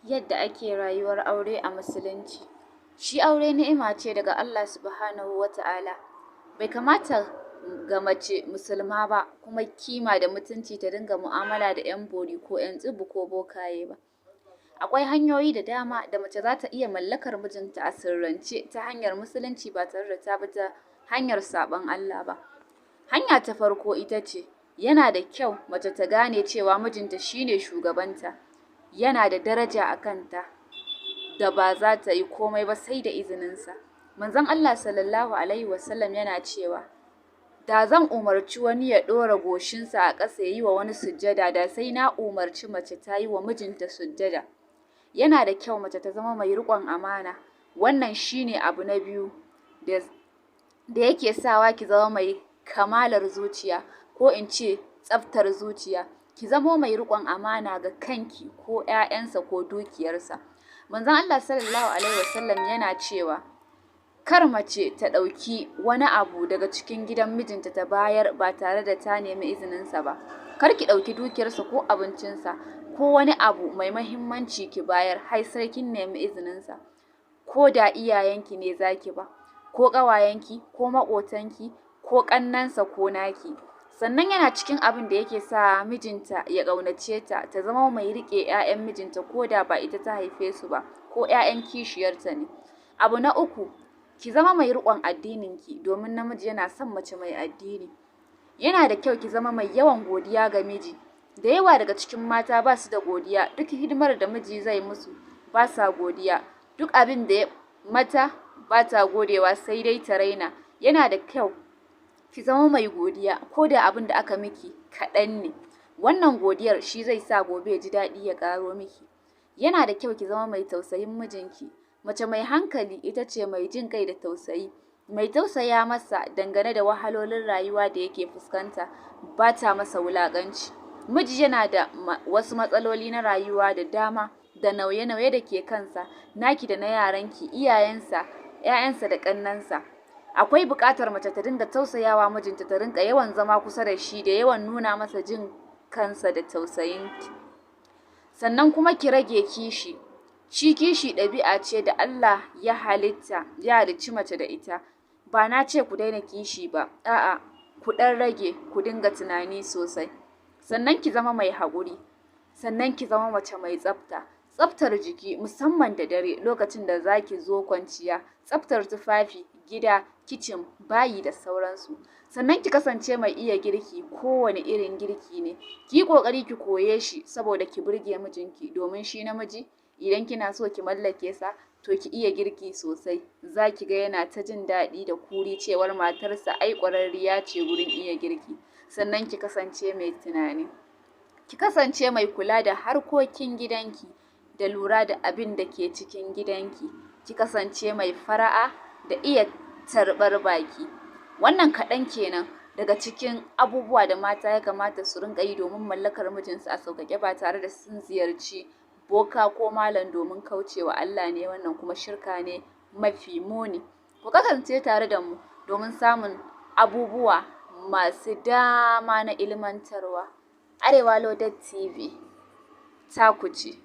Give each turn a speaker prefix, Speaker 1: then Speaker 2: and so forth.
Speaker 1: Yadda ake rayuwar aure a musulunci. Shi aure ni'ima ce daga Allah Subhanahu wa ta'ala. Bai kamata ga mace musulma ba kuma kima da mutunci ta dinga mu'amala da 'yan bori ko 'yan tsibbu ko bokaye ba. Akwai hanyoyi da dama da mace za ta iya mallakar mijinta a sirrance ta hanyar musulunci ba tare da ta bi ta hanyar saɓon Allah ba. Hanya ta farko ita ce, yana da kyau mace ta gane cewa mijinta shine shugabanta, yana da daraja a kanta da ba za ta yi komai ba sai da izininsa. Manzon Allah Sallallahu Alaihi Wasallam yana cewa, da zan umarci wani ya ɗora goshinsa a ƙasa ya yi wa wani sujjada, da sai na umarci mace ta yi wa mijinta sujjada. Yana da kyau mace ta zama mai riƙon amana. Wannan shine abu na biyu da yake sawa ki zama mai kamalar zuciya, ko in ce tsaftar zuciya. Ki zamo mai riƙon amana ga kanki ko 'ya'yansa ko dukiyarsa. Manzon Allah Sallallahu Alaihi Wasallam yana cewa, kar mace ta ɗauki wani abu daga cikin gidan mijinta ta bayar ba tare da ta nemi izininsa ba. Kar ki ɗauki dukiyarsa ko abincinsa ko wani abu mai mahimmanci ki bayar har sai kin nemi izininsa. Ko da iyayenki ne za ki ba, ko ƙawayenki, ko maƙotanki, ko ƙannensa ko naki. Sannan yana cikin abin da yake sa mijinta ya ƙaunace ta, ta zama mai riƙe 'ya'yan mijinta ko da ba ita ta haife su ba, ko 'ya'yan kishiyarta ne. Abu na uku, ki zama mai riƙon addininki, domin namiji yana son mace mai addini. Yana da kyau ki zama mai yawan godiya ga miji. Da yawa daga cikin mata ba su da godiya, duk hidimar da miji zai musu ba sa godiya, duk abin da ya mata ba ta godewa sai dai ta raina. Yana da kyau ki zama mai godiya ko da abin da aka miki kaɗan ne. Wannan godiyar shi zai sa gobe ya ji daɗi ya ƙaro miki. Yana da kyau ki zama mai tausayin mijinki. Mace mai hankali ita ce mai jin kai da tausayi, mai tausaya masa dangane da wahalolin rayuwa da yake fuskanta, ba ta masa wulaƙanci. Miji yana da wasu matsaloli na rayuwa da dama da nauye-nauye da ke kansa, naki da na yaranki, iyayensa, 'ya'yansa da ƙannensa. Akwai buƙatar mace ta dinga tausayawa mijinta, ta rinƙa yawan zama kusa da shi da yawan nuna masa jin kansa da tausayinki. Sannan kuma ki rage kishi. Shi kishi ɗabi'a ce da Allah ya halitta, ya halicci mace da ita. Ba na ce ku daina kishi ba, a'a, ku ɗan rage, ku dinga tunani sosai. Sannan ki zama mai haƙuri. Sannan ki zama mace mai tsafta. Tsaftar jiki musamman da dare lokacin da za ki zo kwanciya, tsaftar tufafi, gida, kicin, bayi da sauransu. Sannan ki kasance mai iya girki, kowane irin girki ne. Ki yi ƙoƙari ki koye shi saboda ki burge mijinki, domin shi namiji idan kina so ki mallake sa, to ki iya girki sosai. Za ki ga yana ta jin daɗi da kuri cewar matarsa ai ƙwararriya ce wurin iya girki. Sannan ki kasance mai tunani. Ki kasance mai kula da harkokin gidanki da lura da abin da ke cikin gidanki. Ki kasance mai fara'a da iya tarbar baki. Wannan kaɗan kenan daga cikin abubuwa da mata ya kamata su rinƙa yi domin mallakar mijinsu a sauƙaƙe ba tare da sun ziyarci boka ko malam domin kaucewa Allah ne, wannan kuma shirka ne mafi muni. Ku kasance tare da mu domin samun abubuwa masu dama na ilmantarwa. Arewa Loaded TV, taku ce.